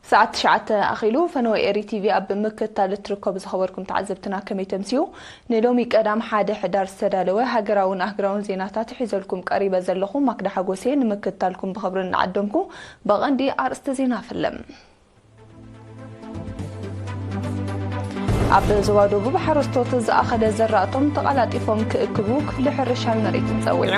ሰዓት ትሽዓተ ኣኺሉ። ፈነወ ኤሪ ቲቪ ኣብ ምክትታል እትርከቡ ዝኸበርኩም ተዓዘብትና ከመይ ተምስዩ? ንሎሚ ቀዳም ሓደ ሕዳር ዝተዳለወ ሃገራውን ኣህጉራውን ዜናታት ሒዘልኩም ቀሪበ ዘለኹ ማክዳ ሓጎሴ። ንምክትታልኩም ብኽብሪ እናዓደምኩ፣ ብቐንዲ ኣርእስቲ ዜና ፍለም። ኣብ ዞባ ደቡብ ሓረስቶት ዝኣኸለ ዘራእቶም ተቐላጢፎም ክእክቡ ክፍሊ ሕርሻን መሬትን ጸዊዑ።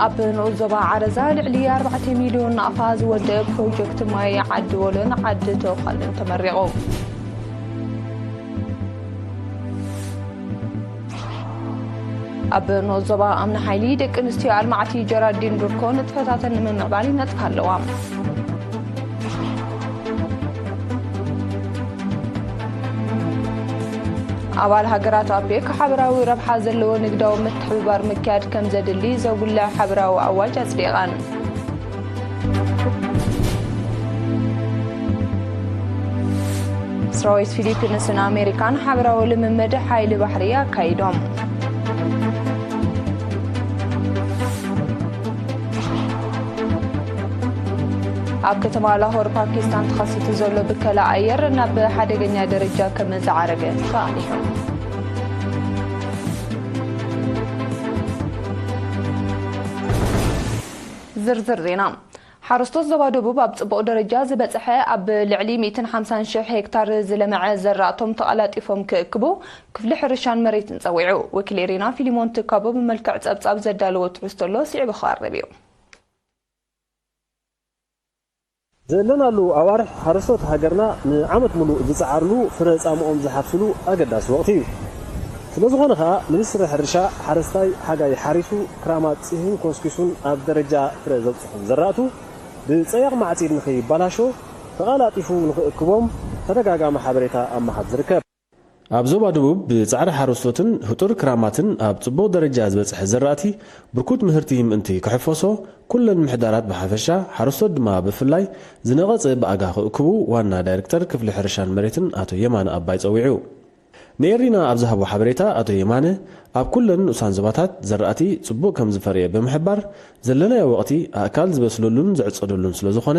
ኣብ ንኡስ ዞባ ዓረዛ ልዕሊ ኣርባዕተ ሚልዮን ናቕፋ ዝወደአ ፕሮጀክት ማይ ዓዲ ወሎን ዓዲ ተውኻልን ተመሪቑ። ኣብ ንኡስ ዞባ ኣምና ሓይሊ ደቂ ኣንስትዮ ኣልማዕቲ ጀራዲን ዱርኮ ንጥፈታተን ንምምዕባል ይነጥፋ ኣለዋ። ኣባል ሃገራት ኦፔክ ሓበራዊ ረብሓ ዘለዎ ንግዳዊ ምትሕብባር ምክያድ ከም ዘድሊ ዘጉልሕ ሓበራዊ ኣዋጅ ኣጽዲቐን። ሰራዊት ፊሊፒንስን ኣሜሪካን ሓበራዊ ልምምድ ሓይሊ ባሕሪ ኣካይዶም። ኣብ ከተማ ላሆር ፓኪስታን ተኸሲቱ ዘሎ ብከላ ኣየር ናብ ሓደገኛ ደረጃ ከም ዝዓረገ ተቓሊሑ። ዝርዝር ዜና። ሓረስቶት ዞባ ደቡብ ኣብ ጽቡቕ ደረጃ ዝበጽሐ ኣብ ልዕሊ ሚእትን ሓምሳን ሽሕ ሄክታር ዝለምዐ ዘራእቶም ተቐላጢፎም ክእክቡ ክፍሊ ሕርሻን መሬትን ጸዊዑ። ወኪል ኤሪና ፊሊሞን ትካቦ ብመልክዕ ጸብጻብ ዘዳለዎ ትሕዝቶ ኣሎ፣ ስዒቡ ክቐርብ እዩ። ዘለናሉ ኣዋርሕ ሓረስቶት ሃገርና ንዓመት ሙሉእ ዝጸዓርሉ ፍረ ጻምኦም ዝሓፍስሉ ኣገዳሲ ወቕቲ እዩ። ስለ ዝኾነ ኸኣ ሚኒስትሪ ሕርሻ ሓረስታይ ሓጋይ ሓሪሱ ክራማት ጺህን ኮስኪሱን ኣብ ደረጃ ፍረ ዘብጽሑን ዘራእቱ ብጸያቕ ማዕጺድ ንኸይባላሾ ተቓላጢፉ ንኽእክቦም ተደጋጋሚ ሓበሬታ ኣብ ምሃብ ዝርከብ። ኣብ ዞባ ደቡብ ብጻዕሪ ሓረስቶትን ህጡር ክራማትን ኣብ ጽቡቕ ደረጃ ዝበጽሐ ዘራእቲ ብርኩት ምህርቲ ምእንቲ ክሕፈሶ ኩለን ምሕዳራት ብሓፈሻ ሓረስቶት ድማ ብፍላይ ዝነቐጸ ብኣጋ ክእክቡ ዋና ዳይሬክተር ክፍሊ ሕርሻን መሬትን ኣቶ የማነ ኣባይ ጸዊዑ። ንኤሪና ኣብ ዝሃቦ ሓበሬታ ኣቶ የማነ ኣብ ኩለን ንኡሳን ዞባታት ዘራእቲ ጽቡቕ ከም ዝፈረየ ብምሕባር ዘለናዮ ወቕቲ ኣእካል ዝበስለሉን ዝዕጸደሉን ስለ ዝኾነ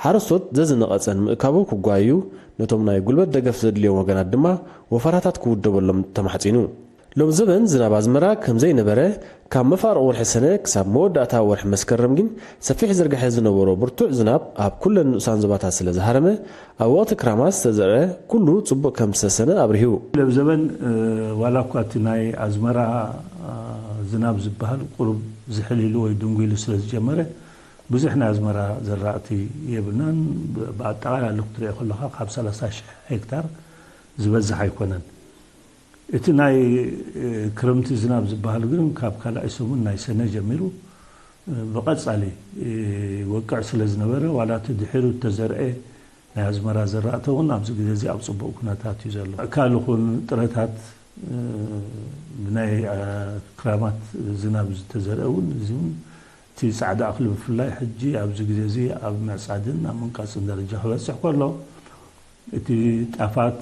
ሓረስቶት ዘዝነቐጸን ምእካቡ ክጓየዩ ነቶም ናይ ጉልበት ደገፍ ዘድልዮም ወገናት ድማ ወፈራታት ክውደበሎም ተማሕጺኑ። ሎም ዘበን ዝናብ ኣዝመራ ከም ዘይነበረ ካብ መፋርቕ ወርሒ ሰነ ክሳብ መወዳእታ ወርሒ መስከረም ግን ሰፊሕ ዝርግሐ ዝነበሮ ብርቱዕ ዝናብ ኣብ ኩለን ንኡሳን ዞባታት ስለ ዝሃረመ ኣብ ወቕቲ ክራማት ዝተዘርአ ኩሉ ጽቡቕ ከም ዝተሰነ ኣብሪሁ። ለብ ዘበን ዋላ እኳ እቲ ናይ ኣዝመራ ዝናብ ዝበሃል ቁሩብ ዝሕል ኢሉ ወይ ድንጉ ኢሉ ስለ ዝጀመረ ብዙሕ ናይ ኣዝመራ ዘራእቲ የብልናን። ብኣጠቓላሊ ክትሪኦ ከለኻ ካብ ሰላሳ ሽሕ ሄክታር ዝበዝሕ ኣይኮነን። እቲ ናይ ክረምቲ ዝናብ ዝበሃል ግን ካብ ካልኣይ ሰሙን ናይ ሰነ ጀሚሩ ብቐጻሊ ወቅዕ ስለ ዝነበረ ዋላ እቲ ድሒሩ እተዘርአ ናይ ኣዝመራ ዘራእቲ እውን ኣብዚ ግዜ እዚ ኣብ ጽቡቕ ኩነታት እዩ ዘሎ። ኣእካል ይኹን ጥረታት ብናይ ክራማት ዝናብ ዝተዘርአ እውን እዚ እውን እቲ ጻዕዳ እኽሊ ብፍላይ ሕጂ ኣብዚ ግዜ እዚ ኣብ ምዕጻድን ኣብ ምንቃጽን ደረጃ ክበጽሕ ከሎ እቲ ጣፋት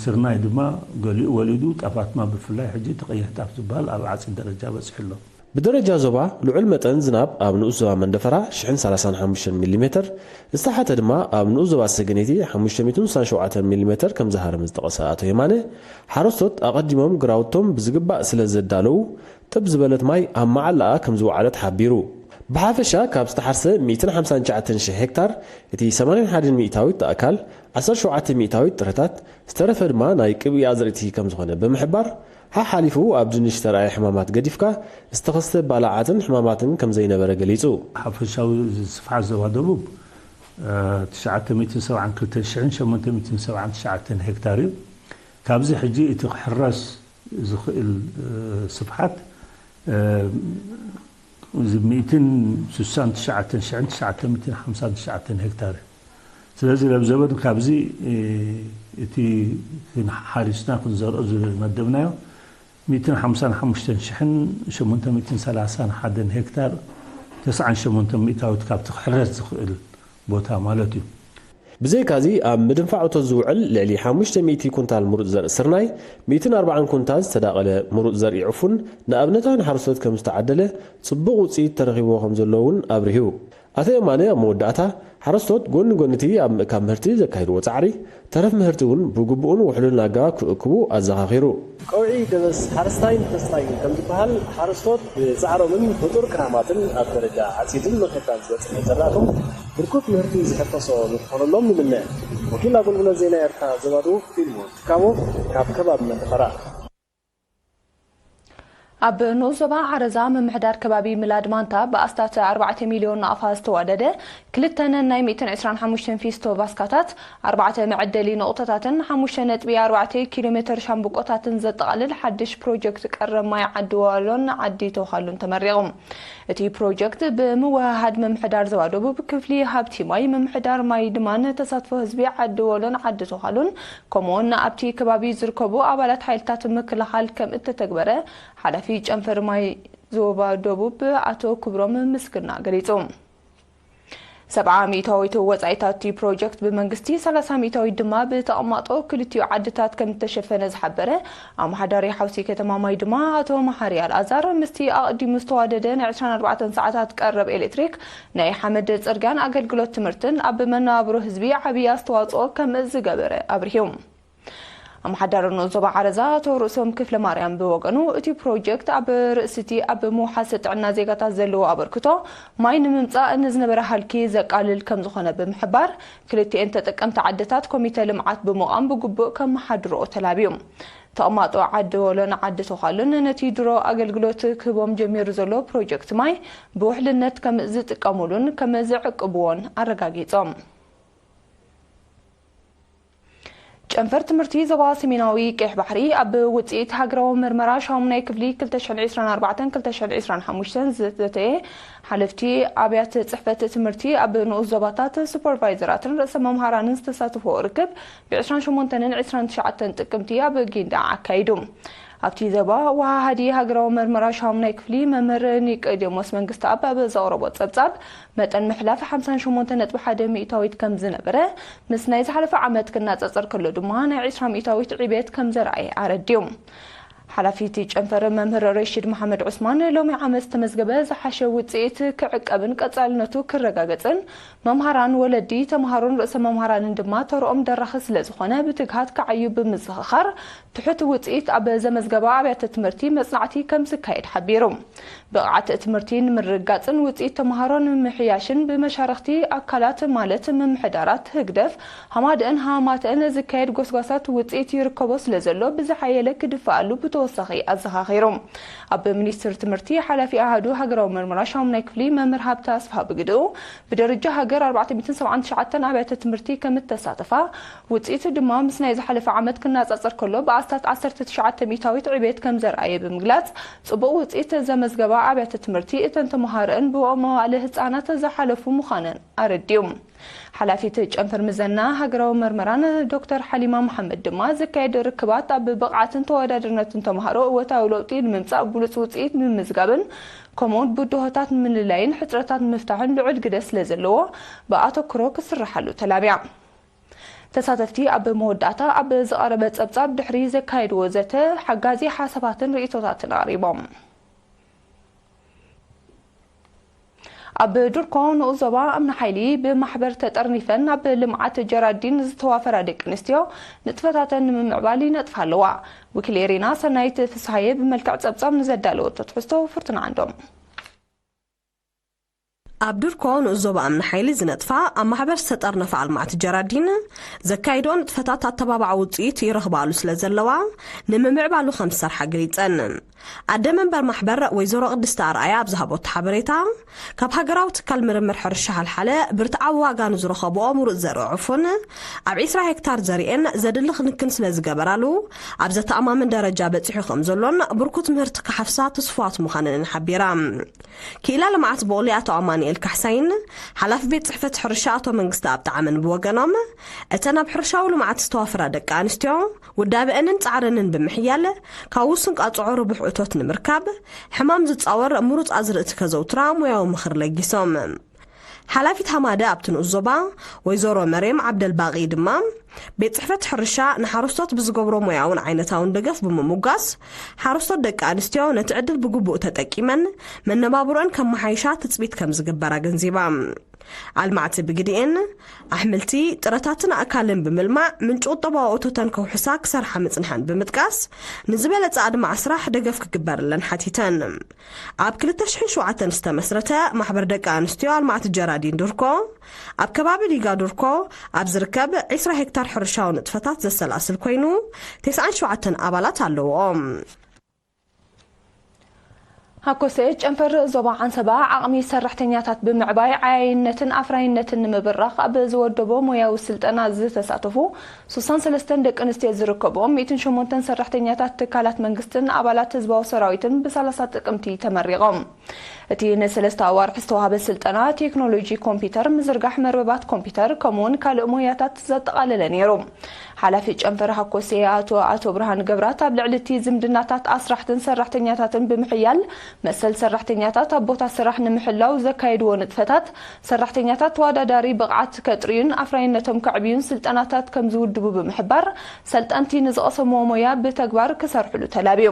ስርናይ ድማ ገሊኡ ወሊዱ ጣፋት ድማ ብፍላይ ሕጂ እቲ ቀይሕ ጣፍ ዝበሃል ኣብ ዓጺድ ደረጃ በጺሑ ኣሎ። ብደረጃ ዞባ ልዑል መጠን ዝናብ ኣብ ንኡስ ዞባ መንደፈራ ሽሕን ሰላሳን ሓሙሽተን ሚሊ ሜተር ዝተሓተ ድማ ኣብ ንኡስ ዞባ ሰገነይቲ ሓሙሽተ ሚእትን ስሳን ሸውዓተን ሚሊ ሜተር ከም ዝሃረመ ዝጠቐሰ ኣቶ የማነ ሓረስቶት ኣቐዲሞም ግራውቶም ብዝግባእ ስለ ዘዳለዉ ጥብ ዝበለት ማይ ኣብ መዓላኣ ከም ዝወዓለት ሓቢሩ። ብሓፈሻ ካብ ዝተሓርሰ ሚእትን ሓምሳን ትሽዓተን ሽሕ ሄክታር እቲ ሰማንያን ሓደን ሚእታዊት ኣእካል ዓሰርተ ሸውዓተ ሚእታዊት ጥረታት ዝተረፈ ድማ ናይ ቅብኢ ኣዝርእቲ ከም ዝኾነ ብምሕባር ሓሓሊፉ ኣብ ድንሽ ዝተረኣየ ሕማማት ገዲፍካ ዝተኸስተ ባላዓትን ሕማማትን ከም ዘይነበረ ገሊጹ። ሓፈሻዊ ስፍሓት ዞባ ደቡብ ትሽዓተ ሚእትን ሰብዓን ክልተን ሽሕን ሸሞንተ ሚእትን ሰብዓን ትሽዓተን ሄክታር እዩ። ካብዚ ሕጂ እቲ ክሕረስ ዝኽእል ስፍሓት እዚ ሚእትን ስሳን ትሽዓተን ሽሕን ትሽዓተ ሚእትን ሓምሳን ትሽዓተን ሄክታር እዩ። ስለዚ ለብ ዘበን ካብዚ እቲ ሓሪስና ክንዘርኦ ዝመደብናዮ ሚእትን ሓምሳን ሓሙሽተን ሽሕን ሸሞንተ ሚእትን ሰላሳን ሓደን ሄክታር ተስዓን ሸሞንተን ሚእታዊት ካብቲ ክሕረስ ዝኽእል ቦታ ማለት እዩ። ብዘይካዚ ኣብ ምድንፋዕ እቶት ዝውዕል ልዕሊ ሓሙሽተ ሚእቲ ኩንታል ምሩፅ ዘርኢ ስርናይ፣ ሚእትን ኣርባዓን ኩንታል ዝተዳቐለ ምሩፅ ዘርኢ ዕፉን ንኣብነታውያን ሓረስቶት ከም ዝተዓደለ ፅቡቕ ውፅኢት ተረኺብዎ ከም ዘሎ እውን ኣብሪሁ። ኣቶ የማነ ኣብ መወዳእታ ሓረስቶት ጎኒ ጎኒ እቲ ኣብ ምእካብ ምህርቲ ዘካይድዎ ፃዕሪ፣ ተረፍ ምህርቲ እውን ብግቡእን ውሕሉልን ኣገባብ ክእክቡ ኣዘኻኺሩ። ቀውዒ ደበስ ሓረስታይ ንተስፋይ እዩ ከም ዝበሃል፣ ሓረስቶት ብፃዕሮምን ብጡር ክራማትን ኣብ ደረጃ ዓፂድን መኸታን ዝበፅሐ ዘራእቶም ብርኩት ምህርቲ ዝሕፈሶ ንክኾነሎም ንምነ። ወኪል ኣገልግሎት ዜና ኤርትራ ዞባ ደቡብ ፊልሞን ትካቦ ካብ ከባቢ መንደፈራ። ኣብ ንኡስ ዞባ ዓረዛ ምምሕዳር ከባቢ ምላድ ማንታ ብኣስታት ኣርባዕተ ሚልዮን ናቕፋ ዝተዋደደ ክልተ ነናይ ሚእትን ዕስራን ሓሙሽተን ፊስቶ ቫስካታት፣ ኣርባዕተ መዐደሊ ነቑጣታትን ሓሙሽተ ነጥቢ ኣርባዕተ ኪሎ ሜተር ሻምብቆታትን ዘጠቓልል ሓድሽ ፕሮጀክት ቀረብ ማይ ዓዲ ዋሎን ዓዲ ተውሃሉን ተመሪቑ። እቲ ፕሮጀክት ብምውህሃድ ምምሕዳር ዞባ ደቡብ፣ ክፍሊ ሃብቲ ማይ፣ ምምሕዳር ማይ ድማን ተሳትፎ ህዝቢ ዓዲ ዋሎን ዓዲ ተውሃሉን ከምኡውን ኣብቲ ከባቢ ዝርከቡ ኣባላት ሓይልታት ምክልኻል ከም እተተግበረ ሓላፊ ጨንፈር ማይ ዞባ ደቡብ ኣቶ ክብሮም ምስግና ገሊጹ። ሰብዓ ሚእታዊት ወጻኢታት እቲ ፕሮጀክት ብመንግስቲ፣ ሰላሳ ሚእታዊት ድማ ብተቐማጦ ክልቲኡ ዓድታት ከም እተሸፈነ ዝሓበረ ኣመሓዳሪ ሓውሲ ከተማ ማይ ድማ ኣቶ መሓሪ ኣልኣዛር፣ ምስቲ ኣቐዲሙ ዝተዋደደ ናይ ዕስራን ኣርባዕተን ሰዓታት ቀረብ ኤሌክትሪክ፣ ናይ ሓመድ ጽርግያን ኣገልግሎት ትምህርትን ኣብ መነባብሮ ህዝቢ ዓብዪ ኣስተዋጽኦ ከም ዝገበረ ኣብሪሁ። ኣመሓዳሪ ንኡስ ዞባ ዓረዛ ኣቶ ርእሶም ክፍለ ማርያም ብወገኑ፣ እቲ ፕሮጀክት ኣብ ርእሲቲ ኣብ ምውሓስ ጥዕና ዜጋታት ዘለዎ ኣበርክቶ ማይ ንምምጻእ ንዝነበረ ሃልኪ ዘቃልል ከም ዝኾነ ብምሕባር፣ ክልቲኤን ተጠቀምቲ ዓድታት ኮሚተ ልምዓት ብምቋም ብግቡእ ከመሓድርኦ ተላብዩ። ተቐማጦ ዓዲ ወሎን ዓዲ ተዃሉን ነቲ ድሮ ኣገልግሎት ክህቦም ጀሚሩ ዘሎ ፕሮጀክት ማይ ብውሕልነት ከም ዝጥቀሙሉን ከም ዝዕቅብዎን ኣረጋጊጾም። ጨንፈር ትምህርቲ ዞባ ሰሜናዊ ቀይሕ ባሕሪ ኣብ ውፅኢት ሃገራዊ ምርመራ ሻሙናይ ክፍሊ ክልተ ሽሕን ዕስራን ኣርባዕተን ክልተ ሽሕን ዕስራን ሓሙሽተን ዝተተየ ሓለፍቲ ኣብያተ ጽሕፈት ትምህርቲ ኣብ ንኡስ ዞባታት ሱፐርቫይዘራትን ርእሰ መምሃራንን ዝተሳተፍዎ ርክብ ብ ዕስራን ሸሞንተን ዕስራን ትሽዓተን ጥቅምቲ ኣብ ጊንዳዕ ኣካይዱ። ኣብቲ ዘባ ወሃሃዲ ሃገራዊ መርመራ ሻሙናይ ክፍሊ መምህር ኒቆዲሞስ መንግስተኣብ ኣብ ዘቕረቦ ጸብጻብ፣ መጠን ምሕላፍ ሓምሳን ሸሞንተን ነጥቢ ሓደ ሚእታዊት ከም ዝነበረ፣ ምስ ናይ ዝሓለፈ ዓመት ክነጻጸር ከሎ ድማ ናይ ዕስራ ሚእታዊት ዕብየት ከም ዘርኣየ ኣረዲኡ። ሓላፊ እቲ ጨንፈር መምህር ረሺድ መሓመድ ዑስማን፣ ሎሚ ዓመት ዝተመዝገበ ዝሓሸ ውጽኢት ክዕቀብን ቀጻልነቱ ክረጋገጽን፣ መምሃራን፣ ወለዲ፣ ተምሃሮን ርእሰ መምሃራንን ድማ ተርኦም ደራኺ ስለ ዝኾነ ብትግሃት ክዓዩ ብምዝኽኻር፣ ትሑት ውጽኢት ኣብ ዘመዝገባ ኣብያተ ትምህርቲ መጽናዕቲ ከም ዝካየድ ሓቢሩ። ብቕዓት ትምህርቲ ንምርግጋጽን ውጽኢት ተምሃሮ ንምምሕያሽን ብመሻርኽቲ ኣካላት ማለት ምምሕዳራት፣ ህግደፍ፣ ሃማደእን ሃማተእን ዝካየድ ጎስጓሳት ውጽኢት ይርከቦ ስለ ዘሎ ብዝሓየለ ክድፈኣሉ ብተወሳኺ ኣዘኻኺሩ። ኣብ ሚኒስትሪ ትምህርቲ ሓላፊ ኣሃዱ ሃገራዊ መርመራ ሻሙናይ ክፍሊ መምህር ሃብተ ኣስፍሃ ብግድኡ፣ ብደረጃ ሃገር ኣርባዕተ ሚእትን ሰብዓን ትሽዓተን ኣብያተ ትምህርቲ ከም እተሳተፋ፣ ውጽኢቱ ድማ ምስ ናይ ዝሓለፈ ዓመት ክነጻጸር ከሎ ብኣስታት ዓሰርተ ትሽዓተ ሚእታዊት ዕብየት ከም ዘርኣየ ብምግላጽ፣ ጽቡቕ ውጽኢት ዘመዝገባ ኣብያተ ትምህርቲ እተን ተመሃሮኣን ብመዋእለ ህጻናት ዝሓለፉ ምዃነን ኣረዲኡ። ሓላፊት ጨንፈር ምዘና ሃገራዊ መርመራን ዶክተር ሓሊማ መሓመድ ድማ፣ ዝካየድ ርክባት ኣብ ብቕዓትን ተወዳዳርነትን ተምሃሮ እወታዊ ለውጢ ንምምጻእ ብሉጽ ውጽኢት ንምምዝጋብን ከምኡውን ብድሆታት ንምልላይን ሕጽረታት ንምፍታሕን ልዑል ግደ ስለ ዘለዎ ብኣተኩሮ ክስርሓሉ ተላብያ። ተሳተፍቲ ኣብ መወዳእታ ኣብ ዝቐረበ ጸብጻብ ድሕሪ ዘካየድዎ ዘተ ሓጋዚ ሓሳባትን ርእይቶታትን ኣቕሪቦም። ኣብ ዱርኮ ንኡስ ዞባ እምኒ ሓይሊ ብማሕበር ተጠርኒፈን ኣብ ልምዓት ጀራዲን ዝተዋፈራ ደቂ ኣንስትዮ ንጥፈታተን ንምምዕባል ይነጥፋ ኣለዋ። ወኪል ኤሪና ሰናይት ፍስሃየ ብመልክዕ ጸብጻብ ንዘዳለወቶ ትሕዝቶ ፍርቱና ዓንዶም። ኣብ ዱርኮ ንኡስ ዞባ እምኒ ሓይሊ ዝነጥፋ ኣብ ማሕበር ዝተጠርነፋ ልምዓት ጀራዲን ዘካይድኦ ንጥፈታት ኣተባባዒ ውጽኢት ይረኽባሉ ስለ ዘለዋ ንምምዕባሉ ከም ዝሰርሓ ገሊጸን። ኣደ መንበር ማሕበር ወይዘሮ ቅድስቲ ኣርኣያ ኣብ ዝሃቦት ሓበሬታ፣ ካብ ሃገራዊ ትካል ምርምር ሕርሻ ሓልሓለ ብርትዓዊ ዋጋ ንዝረኸብኦ ምሩጽ ዘርኢ ዕፉን ኣብ ዒስራ ሄክታር ዘሪኤን ዘድሊ ክንክን ስለ ዝገበራሉ ኣብ ዘተኣማምን ደረጃ በጺሑ ከም ዘሎን ብርኩት ምህርቲ ክሓፍሳ ትስፉዋት ምዃነንን ሓቢራ። ክኢላ ልምዓት ቡቕሊ ኣቶ ኣማኑኤል ካሕሳይን ሓላፊ ቤት ጽሕፈት ሕርሻ ኣቶ መንግስተኣብ ጠዓመን ብወገኖም፣ እተን ኣብ ሕርሻዊ ልምዓት ዝተዋፈራ ደቂ ኣንስትዮ ውዳበአንን ጻዕረንን ብምሕያል፣ ካብ ውሱን ቃጽዖ ርቡሕ እቶት ንምርካብ፣ ሕማም ዝጻወር ምሩጽ ኣዝርእቲ ከዘውትራ ሞያዊ ምኽሪ ለጊሶም። ሓላፊት ሃማደ ኣብቲ ንኡስ ዞባ ወይዘሮ መርየም ዓብደልባቂ ድማ፣ ቤት ጽሕፈት ሕርሻ ንሓረስቶት ብዝገብሮ ሞያውን ዓይነታውን ደገፍ ብምሙጋስ፣ ሓረስቶት ደቂ ኣንስትዮ ነቲ ዕድል ብግቡእ ተጠቂመን መነባብሮአን ከመሓይሻ ትጽቢት ከም ዝግበር ኣገንዚባ። ኣልማዕቲ ብግዲኤን ኣሕምልቲ፣ ጥረታትን ኣእካልን ብምልማዕ ምንጪ ቁጠባዊ እቶተን ከውሕሳ ክሰርሓ ምጽንሐን ብምጥቃስ፣ ንዝበለጸ ኣድማዕ ስራሕ ደገፍ ክግበርለን ሓቲተን። ኣብ ክልተ ሽሕን ሸውዓተን ዝተመስረተ ማሕበር ደቂ ኣንስትዮ ኣልማዕቲ ጀራዲን ዱርኮ፣ ኣብ ከባቢ ሊጋ ዱርኮ ኣብ ዝርከብ ዕስራ ሄክታር ሕርሻዊ ንጥፈታት ዘሰላስል ኮይኑ፣ ተስዓን ሸውዓተን ኣባላት ኣለውኦ። ሃኮሰ ጨንፈር ዞባ ዓንሰባ ዓቕሚ ሰራሕተኛታት ብምዕባይ ዓያይነትን ኣፍራይነትን ንምብራኽ ኣብ ዝወደቦ ሞያዊ ስልጠና ዝተሳተፉ ስሳን ሰለስተን ደቂ ኣንስትዮ ዝርከብኦም ሚእትን ሸሞንተን ሰራሕተኛታት ትካላት መንግስትን ኣባላት ህዝባዊ ሰራዊትን ብሰላሳ ጥቅምቲ ተመሪቖም። እቲ ንሰለስተ ኣዋርሕ ዝተዋህበ ስልጠና ቴክኖሎጂ ኮምፒውተር፣ ምዝርጋሕ መርበባት ኮምፒውተር ከምኡውን ካልእ ሞያታት ዘጠቓለለ ነይሩ። ሓላፊ ጨንፈር ሃኮሴ ኣቶ ኣቶ ብርሃን ገብራት ኣብ ልዕሊ እቲ ዝምድናታት ኣስራሕትን ሰራሕተኛታትን ብምሕያል መሰል ሰራሕተኛታት ኣብ ቦታ ስራሕ ንምሕላው ዘካየድዎ ንጥፈታት ሰራሕተኛታት ተወዳዳሪ ብቕዓት ከጥርዩን ኣፍራይነቶም ከዕብዩን ስልጠናታት ከም ዝውድቡ ብምሕባር ሰልጠንቲ ንዝቐሰምዎ ሞያ ብተግባር ክሰርሕሉ ተላብዩ።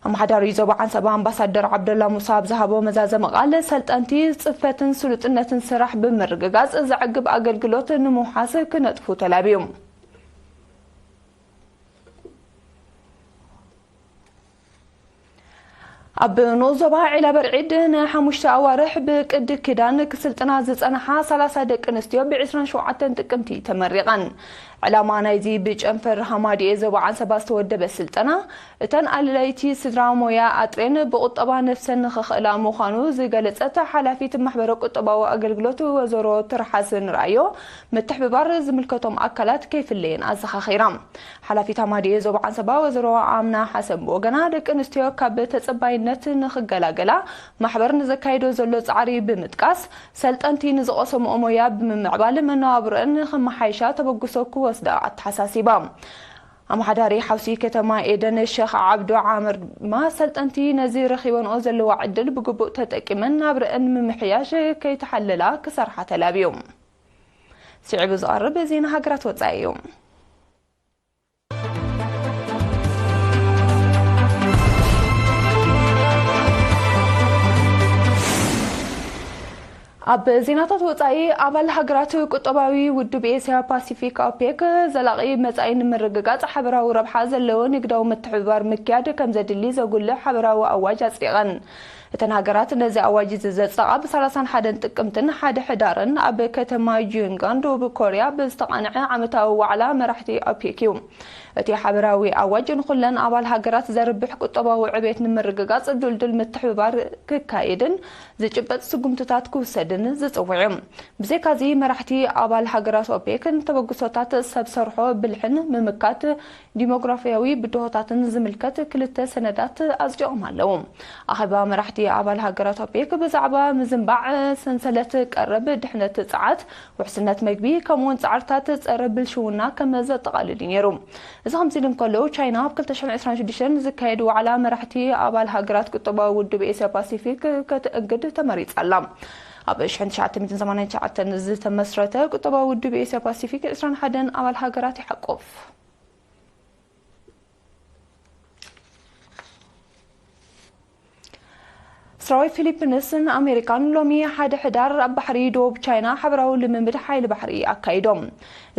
ኣመሓዳሪ ዞባ ዓንሰባ ኣምባሳደር ዓብደላ ሙሳ ኣብ ዝሃቦ መዛዘሚ ቃል ሰልጠንቲ ጽፈትን ስሉጥነትን ስራሕ ብምርግጋጽ ዘዕግብ ኣገልግሎት ንምውሓስ ክነጥፉ ተላብዩ። ኣብ ንኡስ ዞባ ዒላ በርዒድ ንሓሙሽተ ኣዋርሕ ብቅዲ ኪዳን ክስልጥና ዝጸንሓ ሰላሳ ደቂ ኣንስትዮ ብ ዕስራን ሸውዓተን ጥቅምቲ ተመሪቐን። ዕላማ ናይዚ ብጨንፈር ሃማድኤ ዞባ ዓንሰባ ዝተወደበ ስልጠና እተን ኣለይቲ ስድራ ሞያ ኣጥሬን ብቁጠባ ነፍሰን ንኽኽእላ ምዃኑ ዝገለጸት ሓላፊት ማሕበረ ቁጠባዊ ኣገልግሎት ወይዘሮ ትርሓስ ንርኣዮ፣ ምትሕብባር ዝምልከቶም ኣካላት ከይፍለየን ኣዘኻኺራ። ሓላፊት ሃማድኤ ዞባ ዓንሰባ ወይዘሮ ኣምና ሓሰን ብወገና፣ ደቂ ኣንስትዮ ካብ ተጸባይነት ንኽገላገላ ማሕበር ንዘካይዶ ዘሎ ጻዕሪ ብምጥቃስ፣ ሰልጠንቲ ንዝቐሰምኦ ሞያ ብምምዕባል መነባብሮአን ንኸመሓይሻ ተበግሶ ክወስዳ ኣተሓሳሲባ። ኣመሓዳሪ ሓውሲ ከተማ ኤደን ሸኽ ዓብዱ ዓመር ድማ፣ ሰልጠንቲ ነዚ ረኺበንኦ ዘለዋ ዕድል ብግቡእ ተጠቂመን ናብረአን ምምሕያሽ ከይተሓለላ ክሰርሓ ተላብዩ። ስዒቡ ዝቐርብ ዜና ሃገራት ወጻኢ እዩ። ኣብ ዜናታት ወጻኢ፣ ኣባል ሃገራት ቁጠባዊ ውድብ ኤስያ ፓሲፊክ ኦፔክ ዘላቒ መጻኢ ንምርግጋጽ ሓበራዊ ረብሓ ዘለዎ ንግዳዊ ምትሕብባር ምክያድ ከም ዘድሊ ዘጉልሕ ሓበራዊ ኣዋጅ ኣጽዲቐን። እተን ሃገራት ነዚ ኣዋጅ እዚ ዘጽደቓ ብ ሰላሳን ሓደን ጥቅምትን ሓደ ሕዳርን ኣብ ከተማ ጂንጋን ደቡብ ኮርያ ብዝተቓንዐ ዓመታዊ ዋዕላ መራሕቲ ኦፔክ እዩ። እቲ ሓበራዊ ኣዋጅ ንኹለን ኣባል ሃገራት ዘርብሕ ቁጠባዊ ዕቤት ንምርግጋጽ ድልዱል ምትሕብባር ክካየድን ዝጭበጥ ስጉምትታት ክውሰድን ዝጽውዕ እዩ። ብዘይካዚ፣ መራሕቲ ኣባል ሃገራት ኦፔክ ንተበግሶታት ሰብ ሰርሖ ብልሕን ምምካት ዲሞግራፊያዊ ብድሆታትን ዝምልከት ክልተ ሰነዳት ኣጽዲቖም ኣለዉ። ኣኼባ መራሕቲ ኣባል ሃገራት ኦፔክ ብዛዕባ ምዝንባዕ ሰንሰለት ቀረብ፣ ድሕነት ጸዓት፣ ውሕስነት መግቢ፣ ከምኡውን ጻዕርታት ጸረ ብልሽውና ከም ዘጠቓልል እዩ ነይሩ። እዚ ከምዚ ኢሉ እንከሎ፣ ቻይና ኣብ ክልተ ሽሕን ዕስራን ሽዱሽተን ዝካየድ ዋዕላ መራሕቲ ኣባል ሃገራት ቁጠባዊ ውድብ ኤስያ ፓሲፊክ ከተእንግድ ተመሪጻ ኣላ። ኣብ ሽሕን ትሽዓተ ሚእትን ሰማንያን ትሽዓተን ዝተመስረተ ቁጠባዊ ውድብ ኤስያ ፓሲፊክ ዕስራን ሓደን ኣባል ሃገራት ይሓቁፍ። ሰራዊት ፊሊፒንስን ኣሜሪካን ሎሚ ሓደ ሕዳር ኣብ ባሕሪ ደቡብ ቻይና ሓበራዊ ልምምድ ሓይሊ ባሕሪ ኣካይዶም።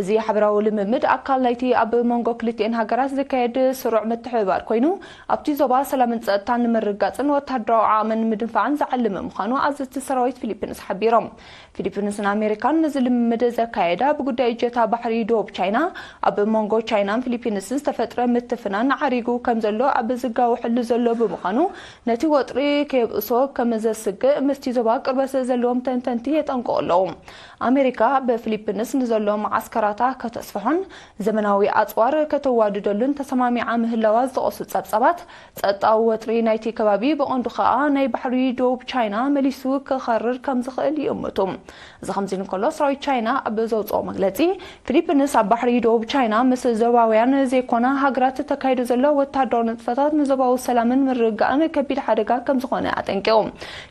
እዚ ሓበራዊ ልምምድ ኣካል ናይቲ ኣብ መንጎ ክልቲኤን ሃገራት ዝካየድ ስሩዕ ምትሕብባር ኮይኑ፣ ኣብቲ ዞባ ሰላምን ጸጥታን ንምርጋጽን ወተሃደራዊ ዓቕመን ንምድንፋዕን ዝዓለመ ምዃኑ ኣዘዝቲ ሰራዊት ፊሊፒንስ ሓቢሮም። ፊሊፒንስን ኣሜሪካን ነዚ ልምምድ ዘካየዳ ብጉዳይ እጀታ ባሕሪ ደቡብ ቻይና፣ ኣብ መንጎ ቻይናን ፊሊፒንስን ዝተፈጥረ ምትፍናን ዓሪጉ ከም ዘሎ ኣብ ዝጋወሐሉ ዘሎ ብምዃኑ፣ ነቲ ወጥሪ ከየብእሶ ከም ዘስግእ ምስቲ ዞባ ቅርበት ዘለዎም ተንተንቲ የጠንቅቑ ኣለዉ። ኣሜሪካ ብፊሊፒንስ ንዘሎ መዓስከራታ ከተስፍሖን ዘመናዊ ኣጽዋር ከተዋድደሉን ተሰማሚዓ ምህላዋ ዝጠቐሱ ጸብጻባት፣ ጸጥታዊ ወጥሪ ናይቲ ከባቢ ብቐንዱ ከኣ ናይ ባሕሪ ደቡብ ቻይና መሊሱ ክኸርር ከም ዝኽእል ይእምቱ። እዚ ከምዚ እንከሎ፣ ሰራዊት ቻይና ኣብ ዘውጽኦ መግለጺ፣ ፊሊፒንስ ኣብ ባሕሪ ደቡብ ቻይና ምስ ዞባውያን ዘይኮና ሃገራት ተካይዶ ዘሎ ወተሃደራዊ ንጥፈታት ንዞባዊ ሰላምን ምርግጋእን ከቢድ ሓደጋ ከም ዝኾነ ኣጠንቂ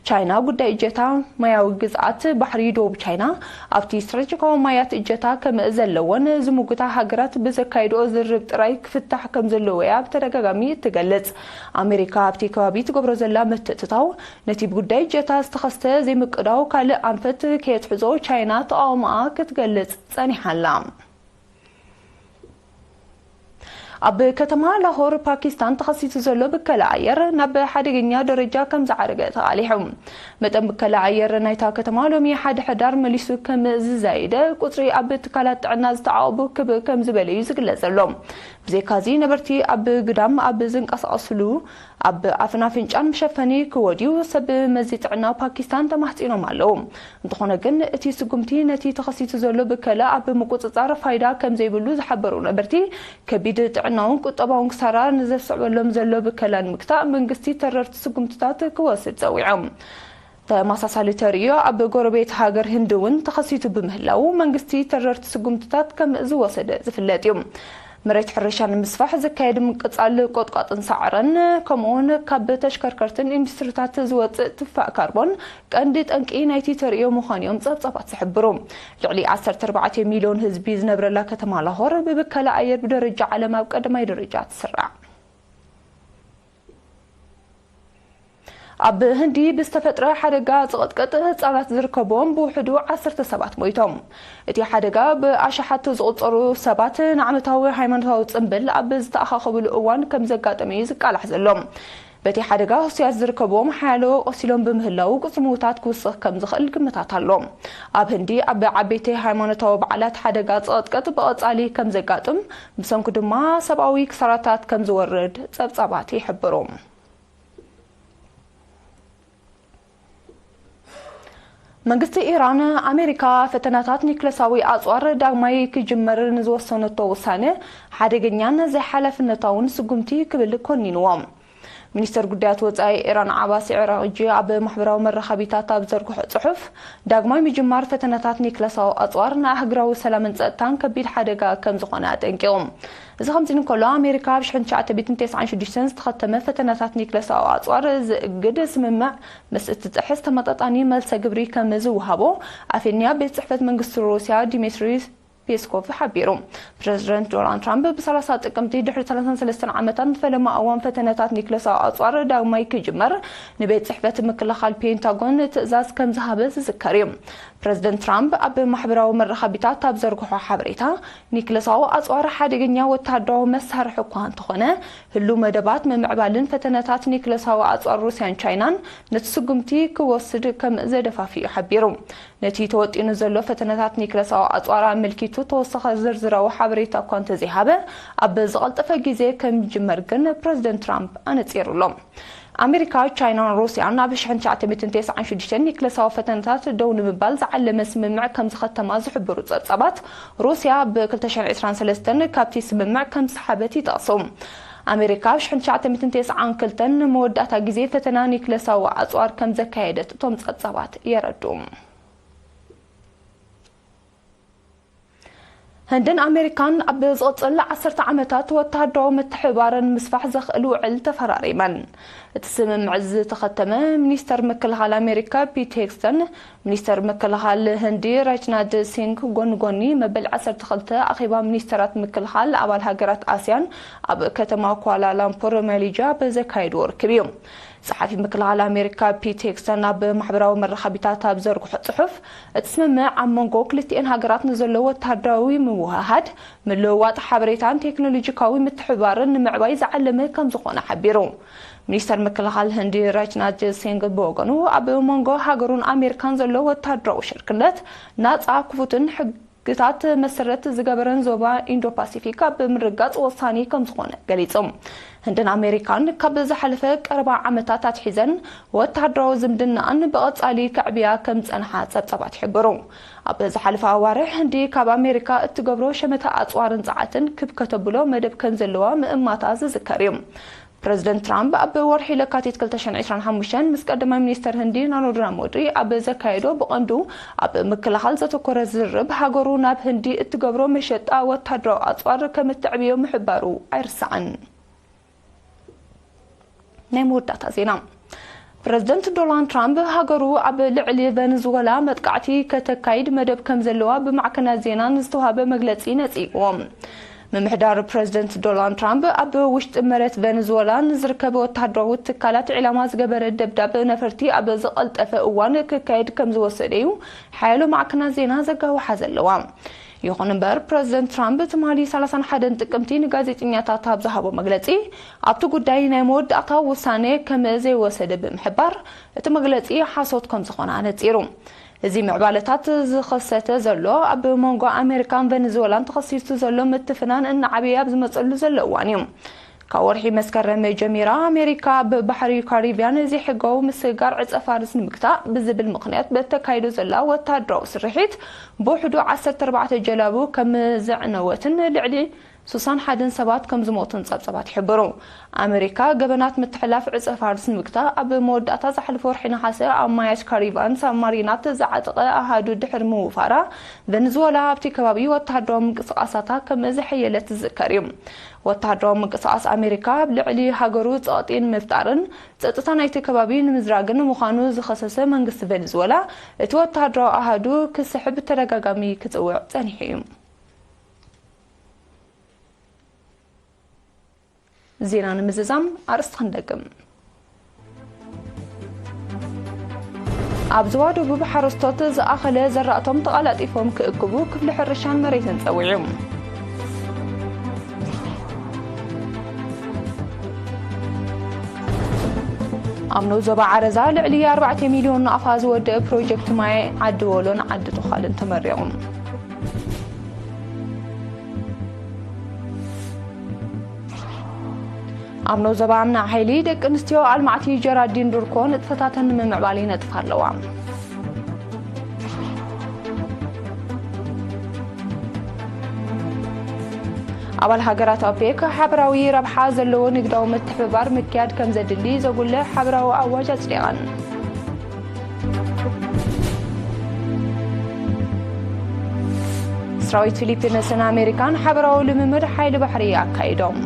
ቻይና ጉዳይ እጀታ ማያዊ ግዝኣት ባሕሪ ደቡብ ቻይና ኣብቲ ስትራቴጂካዊ ማያት እጀታ ከም ዘለዎን ዝምጉታ ሃገራት ብዘካየድኦ ዝርርብ ጥራይ ክፍታሕ ከም ዘለዎ እያ ብተደጋጋሚ እትገልጽ። ኣሜሪካ ኣብቲ ከባቢ ትገብሮ ዘላ ምትእትታው ነቲ ብጉዳይ እጀታ ዝተኸስተ ዘይምቅዳው ካልእ ኣንፈት ከየትሕዞ ቻይና ተቓውሞኣ ክትገልጽ ጸኒሓ ኣላ። ኣብ ከተማ ላሆር ፓኪስታን ተኸሲቱ ዘሎ ብከላ ኣየር ናብ ሓደገኛ ደረጃ ከም ዝዓረገ ተቓሊሑ። መጠን ብከላ ኣየር ናይታ ከተማ ሎሚ ሓደ ሕዳር መሊሱ ከም ዝዛየደ ቁጽሪ ኣብ ትካላት ጥዕና ዝተዓቐቡ ክብ ከም ዝበለ እዩ ዝግለጽ ዘሎ። ብዘይካዚ ነበርቲ ኣብ ግዳም ኣብ ዝንቀሳቐስሉ ኣብ ኣፍን ኣፍንጫን መሸፈኒ ክወድዩ ሰብ መዚ ጥዕና ፓኪስታን ተማሕጺኖም ኣለዉ። እንተኾነ ግን እቲ ስጉምቲ ነቲ ተኸሲቱ ዘሎ ብከላ ኣብ ምቁጽጻር ፋይዳ ከም ዘይብሉ ዝሓበሩ ነበርቲ፣ ከቢድ ጥዕናውን ቁጠባውን ክሳራ ንዘስዕበሎም ዘሎ ብከላ ንምግታእ መንግስቲ ተረርቲ ስጉምትታት ክወስድ ጸዊዖም። ተመሳሳሊ ተርእዮ ኣብ ጎረቤት ሃገር ህንዲ እውን ተኸሲቱ ብምህላው መንግስቲ ተረርቲ ስጉምትታት ከም ዝወሰደ ዝፍለጥ እዩ። መሬት ሕርሻ ንምስፋሕ ዝካየድ ምቅጻል ቆጥቋጥን ሳዕርን ከምኡውን ካብ ተሽከርከርትን ኢንዱስትሪታት ዝወፅእ ትፋእ ካርቦን ቀንዲ ጠንቂ ናይቲ ተርእዮ ምዃኑ እዮም ጸብጻባት ዝሕብሩ። ልዕሊ ዓሰርተ ኣርባዕተ ሚልዮን ህዝቢ ዝነብረላ ከተማ ላሆር ብብከላ ኣየር ብደረጃ ዓለም ኣብ ቀዳማይ ደረጃ ትስራዕ። ኣብ ህንዲ ብዝተፈጥረ ሓደጋ ዝቕጥቀጥ ህጻናት ዝርከብዎም ብውሕዱ ዓሰርተ ሰባት ሞይቶም። እቲ ሓደጋ ብኣሽሓት ዝቑጸሩ ሰባት ንዓመታዊ ሃይማኖታዊ ጽምብል ኣብ ዝተኣኻኸብሉ እዋን ከም ዘጋጠመ እዩ ዝቃላሕ ዘሎ። በቲ ሓደጋ ህሱያት ዝርከብዎም ሓያሎ ቆሲሎም ብምህላው ቁጽሪ ምዉታት ክውስኽ ከም ዝኽእል ግምታት ኣሎ። ኣብ ህንዲ ኣብ ዓበይቲ ሃይማኖታዊ በዓላት ሓደጋ ዝቕጥቀጥ ብቐጻሊ ከም ዘጋጥም ብሰንኩ ድማ ሰብኣዊ ክሳራታት ከም ዝወርድ ጸብጻባት ይሕብሩ። መንግስቲ ኢራን ኣሜሪካ ፈተናታት ኒክለሳዊ ኣጽዋር ዳግማይ ክጅመር ንዝወሰነቶ ውሳነ ሓደገኛን ዘይሓላፍነታውን ስጉምቲ ክብል ኮኒንዎ። ሚኒስተር ጉዳያት ወጻኢ ኢራን ዓባስ ዒራቕጂ ኣብ ማሕበራዊ መራኸቢታት ኣብ ዘርግሖ ጽሑፍ፣ ዳግማይ ምጅማር ፈተነታት ኒክለሳዊ ኣጽዋር ንኣህጉራዊ ሰላምን ጸጥታን ከቢድ ሓደጋ ከም ዝኾነ ኣጠንቂቑ። እዚ ከምዚ እንከሎ፣ ኣሜሪካ ኣብ ሽሕን ትሽዓተ ሚእትን ተስዓን ሽዱሽተን ዝተኸተመ ፈተነታት ኒክለሳዊ ኣጽዋር ዝእግድ ስምምዕ ምስ እትጥሕስ ተመጣጣኒ መልሰ ግብሪ ከም ዝወሃቦ ኣፍ ኤን ያ ቤት ጽሕፈት መንግስቲ ሩስያ ዲሚትሪ ፔስኮቭ ሓቢሩ። ፕረዚደንት ዶናልድ ትራምፕ ብ ሰላሳ ጥቅምቲ ድሕሪ ሰላሳን ሰለስተን ዓመታት ንፈለማ እዋን ፈተነታት ኒክለሳዊ ኣጽዋር ዳግማይ ክጅመር ንቤት ጽሕፈት ምክልኻል ፔንታጎን ትእዛዝ ከም ዝሃበ ዝዝከር እዩ። ፕረዚደንት ትራምፕ ኣብ ማሕበራዊ መራኸቢታት ኣብ ዘርግሖ ሓበሬታ፣ ኒክለሳዊ ኣጽዋር ሓደገኛ ወተሃደራዊ መሳርሒ እኳ እንተኾነ፣ ህሉው መደባት ምምዕባልን ፈተነታት ኒክለሳዊ ኣጽዋር ሩስያን ቻይናን ነቲ ስጉምቲ ክወስድ ከም ዘደፋፍኡ ሓቢሩ። ነቲ ተወጢኑ ዘሎ ፈተነታት ኒክለሳዊ ኣጽዋር ኣመልኪቱ ተወሳኺ ዝርዝራዊ ሓበሬታ እኳ እንተዘይሃበ፣ ኣብ ዝቐልጠፈ ግዜ ከም ዝጅመር ግን ፕረዚደንት ትራምፕ ኣነጺሩ ኣሎ። ኣሜሪካ፣ ቻይናን ሩስያን ኣብ ሽሕን ትሽዓተ ሚእትን ተስዓን ሽዱሽተን ኒክለሳዊ ፈተነታት ደው ንምባል ዝዓለመ ስምምዕ ከም ዝኸተማ ዝሕብሩ ጸብጻባት፣ ሩስያ ብ ክልተ ሽሕን ዕስራን ሰለስተን ካብቲ ስምምዕ ከም ዝሰሓበት ይጠቕሱ። ኣሜሪካ ኣብ ሽሕን ትሽዓተ ሚእትን ተስዓን ክልተን ንመወዳእታ ግዜ ፈተና ኒክለሳዊ ኣጽዋር ከም ዘካየደት እቶም ጸብጻባት የረድኡ። ህንድን ኣሜሪካን ኣብ ዝቕጽል ዓሰርተ ዓመታት ወተሃደራዊ ምትሕብባረን ምስፋሕ ዘኽእል ውዕል ተፈራሪመን። እቲ ስምምዕ ዝተኸተመ ሚኒስተር ምክልኻል ኣሜሪካ ፒት ሄግሰትን ሚኒስተር ምክልኻል ህንዲ ራጅናድ ሲንግ ጎኒ ጎኒ መበል ዓሰርተ ክልተ ኣኼባ ሚኒስተራት ምክልኻል ኣባል ሃገራት ኣስያን ኣብ ከተማ ኳላላምፑር ማሌዥያ ብዘካየድዎ ርክብ እዩ። ጸሓፊ ምክልኻል ኣሜሪካ ፒት ሄግሰን ኣብ ማሕበራዊ መራኸቢታት ኣብ ዘርግሖ ጽሑፍ፣ እቲ ስምምዕ ኣብ መንጎ ክልቲኤን ሃገራት ንዘሎ ወተሃደራዊ ምውህሃድ፣ ምልውዋጥ ሓበሬታን ቴክኖሎጂካዊ ምትሕብባርን ንምዕባይ ዝዓለመ ከም ዝኾነ ሓቢሩ። ሚኒስተር ምክልኻል ህንዲ ራጅናት ሲንግ ብወገኑ፣ ኣብ መንጎ ሃገሩን ኣሜሪካን ዘሎ ወተሃደራዊ ሽርክነት ናጻ፣ ክፉትን ሕግታት መሰረት ዝገበረን ዞባ ኢንዶ ፓሲፊክ ኣብ ምርጋጽ ወሳኒ ከም ዝኾነ ገሊጹ። ህንድን ኣሜሪካን ካብ ዝሓለፈ ቀረባ ዓመታት ኣትሒዘን ወተሃደራዊ ዝምድናኣን ብቐጻሊ ከዕብያ ከም ዝጸንሓ ጸብጻባት ይሕብሩ። ኣብ ዝሓለፈ ኣዋርሕ ህንዲ ካብ ኣሜሪካ እትገብሮ ሸመታ ኣጽዋርን ጸዓትን ክብ ከተብሎ መደብ ከም ዘለዋ ምእማታ ዝዝከር እዩ። ፕረዚደንት ትራምፕ ኣብ ወርሒ ለካቲት ክልተ ሽሕን ዕስራን ሓሙሽተን ምስ ቀዳማይ ሚኒስተር ህንዲ ናሬንድራ ሞዲ ኣብ ዘካየዶ ብቐንዱ ኣብ ምክልኻል ዘተኮረ ዝርርብ፣ ሃገሩ ናብ ህንዲ እትገብሮ መሸጣ ወታደራዊ ኣጽዋር ከም እተዕብዮ ምሕባሩ ኣይርሳዕን። ናይ መወዳእታ ዜና። ፕረዚደንት ዶናልድ ትራምፕ ሃገሩ ኣብ ልዕሊ ቨነዝወላ መጥቃዕቲ ከተካይድ መደብ ከም ዘለዋ ብማዕከናት ዜና ንዝተዋህበ መግለጺ ነጺግዎ። ምምሕዳር ፕረዚደንት ዶናልድ ትራምፕ ኣብ ውሽጢ መሬት ቨነዝወላ ንዝርከበ ወተሃደራዊ ትካላት ዒላማ ዝገበረ ደብዳብ ነፈርቲ ኣብ ዝቐልጠፈ እዋን ክካየድ ከም ዝወሰደ እዩ ሓያሎ ማዕከናት ዜና ዘጋውሓ ዘለዋ። ይኹን እምበር ፕረዚደንት ትራምፕ ትማሊ ሰላሳን ሓደን ጥቅምቲ ንጋዜጠኛታት ኣብ ዝሃቦ መግለጺ ኣብቲ ጉዳይ ናይ መወዳእታ ውሳኔ ከም ዘይወሰደ ብምሕባር እቲ መግለጺ ሓሶት ከም ዝኾነ ኣነጺሩ። እዚ ምዕባለታት ዝኸሰተ ዘሎ ኣብ መንጎ ኣሜሪካን ቨነዝወላን ተኸሲቱ ዘሎ ምትፍናን እናዓበየ ኣብ ዝመጸሉ ዘሎ እዋን እዩ። ካብ ወርሒ መስከረም ጀሚራ ኣሜሪካ ኣብ ባሕሪ ካሪብያን ዘይሕጋዊ ምስግጋር ዕጸ ፋርስ ንምግታእ ብዝብል ምኽንያት በተካይዶ ዘላ ወተሃደራዊ ስርሒት ብውሕዱ ዓሰርተ ኣርባዕተ ጀላቡ ከም ዘዕነወትን ልዕሊ ሱሳን ሓደን ሰባት ከም ዝሞቱን ጸብጸባት ይሕብሩ። ኣሜሪካ ገበናት ምትሕላፍ ዕጸ ፋርስ ንምግታእ ኣብ መወዳእታ ዝሓለፈ ወርሒ ነሓሰ ኣብ ማያት ካሪብያን ሳብማሪናት ዝዓጠቐ ኣሃዱ ድሕሪ ምውፋራ፣ ቨነዝወላ ኣብቲ ከባቢ ወተሃደራዊ ምንቅስቓሳታ ከም ዘሐየለት ዝዝከር እዩ። ወተሃደራዊ ምንቅስቓስ ኣሜሪካ ኣብ ልዕሊ ሃገሩ ጸቕጢ ንምፍጣርን ጸጥታ ናይቲ ከባቢ ንምዝራግን ምዃኑ ዝኸሰሰ መንግስቲ ቨነዝወላ፣ እቲ ወተሃደራዊ ኣሃዱ ክስሕብ ብተደጋጋሚ ክጽውዕ ጸኒሑ እዩ። ዜና ንምዝዛም ኣርእስቲ ክንደግም። ኣብ ዞባ ደቡብ ሓረስቶት ዝኣኸለ ዘራእቶም ተቐላጢፎም ክእክቡ ክፍሊ ሕርሻን መሬትን ጸዊዑ። ኣብ ንኡስ ዞባ ዓረዛ ልዕሊ ኣርባዕተ ሚልዮን ናቕፋ ዝወደአ ፕሮጀክት ማይ ዓዲ ወሎን ዓዲ ቶኻልን ተመሪቑ። ኣብ ንኡስ ዞባ ኣምና ሓይሊ ደቂ ኣንስትዮ ኣልማዕቲ ጀራዲን ዱርኮ ንጥፈታተን ንምምዕባል ይነጥፋ ኣለዋ። ኣባል ሃገራት ኦፔክ ሓበራዊ ረብሓ ዘለዎ ንግዳዊ ምትሕብባር ምክያድ ከም ዘድሊ ዘጉልሕ ሓበራዊ ኣዋጅ ኣጽዲቐን። ሰራዊት ፊሊፒንስን ኣሜሪካን ሓበራዊ ልምምድ ሓይሊ ባሕሪ ኣካይዶም።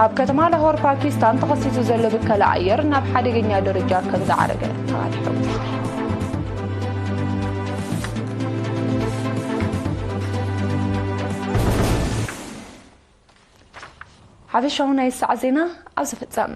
ኣብ ከተማ ላሆር ፓኪስታን ተኸሲቱ ዘሎ ብከላ ኣየር ናብ ሓደገኛ ደረጃ ከም ዝዓረገ ተቓሊሑ። ሓፈሻዊ ናይ ሰዓት ዜና ኣብ ዝፍጸም።